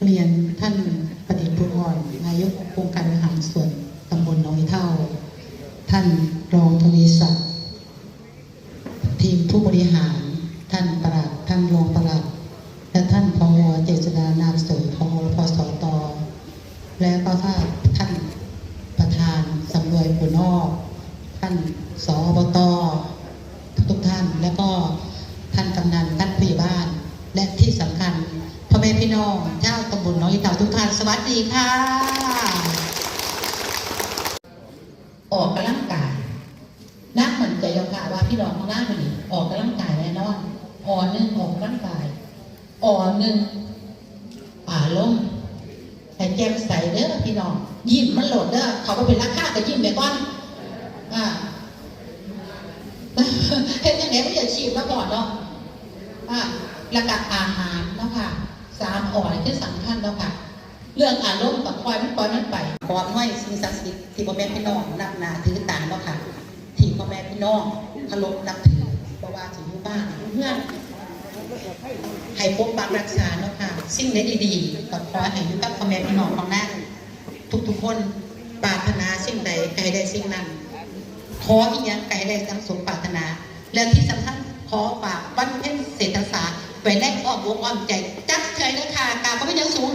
ຮຽນທ່ານປະດິດ ພູອ່ອນ ນາຍົກອົງການບໍລິຫານສ່ວນຕຳບົນໜອງອີເທົ່າ, ທ່ານຮອງທະວີສັກ ທີມຜູ້ບໍລິຫານ, ທ່ານປະຫຼັດ, ທ່ານຮອງປະຫຼັດ ແລະ ທ່ານ ຜອ ເຈດສະດາ ນາມສົນ ຜອ ລະພ ສຕ ແລະ ກໍທ່ານປະທານສຳນວຍຜູ້ນອກ, ທ່ານ ສອບຕ ທຸກໆທ່ານ ແລະ ກໍທ່ານກຳນັນ, ທ່ານຜູ້ໃຫຍ່ບ້ານ ແລະ ທີ່ສຳຄັນ ພໍ່ແມ່ພີ່ນ້ອງຊາວຕຳບົນໜອງອີເທົ່າທຸກທ່ານ ສະຫວັດດີຄ່ະ. ອອກກຳລັງກາຍ. ນາງໝັ້ນໃຈແລ້ວຄ່ະວ່າພີ່ນ້ອງຂອງນາງນີ້ອອກກຳລັງກາຍແນ່ນອນ. ອໍ ໜຶ່ງ ອອກກຳລັງກາຍ. ອໍ ໜຶ່ງ ອາລົມໃຫ້ແຈ່ມໃສເດີພີ່ນ້ອງ. ຍິ້ມມັນໂລດເດີ. ເຂົາບໍ່ເປັນລາຄາກໍຍິ້ມໄປກ່ອນ. ອາ ເຮັດຈັ່ງໃດມັນຢາກຊີບລະພໍ້ເນາະ. ອາ ແລ້ວກະອາຫານເນາະຄ່ະ. ສາມ ອໍ ນີ້ຄືສຳຄັນເນາະຄ່ະ. ເລື່ອງອາລົມກໍປ່ອຍມັນ, ປ່ອຍມັນໄປ. ຂໍອຳນວຍສິ່ງສັກສິດທີ່ພໍ່ແມ່ພີ່ນ້ອງນັບໜ້າຖືຕາເນາະຄ່ະ, ທີ່ພໍ່ແມ່ພີ່ນ້ອງເຄົາລົບນັບຖື, ບໍ່ວ່າຊິຢູ່ບ້ານຢູ່ເຮືອນ, ໃຫ້ປົກປັກຮັກສາເນາະຄ່ະ. ສິ່ງໃດດີໆ ກໍຂໍໃຫ້ຢູ່ກັບພໍ່ແມ່ພີ່ນ້ອງຂອງນາງທຸກໆຄົນ. ປາດຖະໜາສິ່ງໃດກໍໃຫ້ໄດ້ສິ່ງນັ້ນ, ຂໍອີ່ຫຍັງກໍໃຫ້ໄດ້ດັ່ງສົມປາດຖະໜາ. ແລະທີ່ສຳຄັນ ຂໍຝາກວັນເພັນເສດຖະສາໄວ້ໃນອ້ອມອົກອ້ອມໃຈຈັກເທື່ອເດີຄ່ະ. ກາບຂອບພະຄຸນຢ່າງສູງ.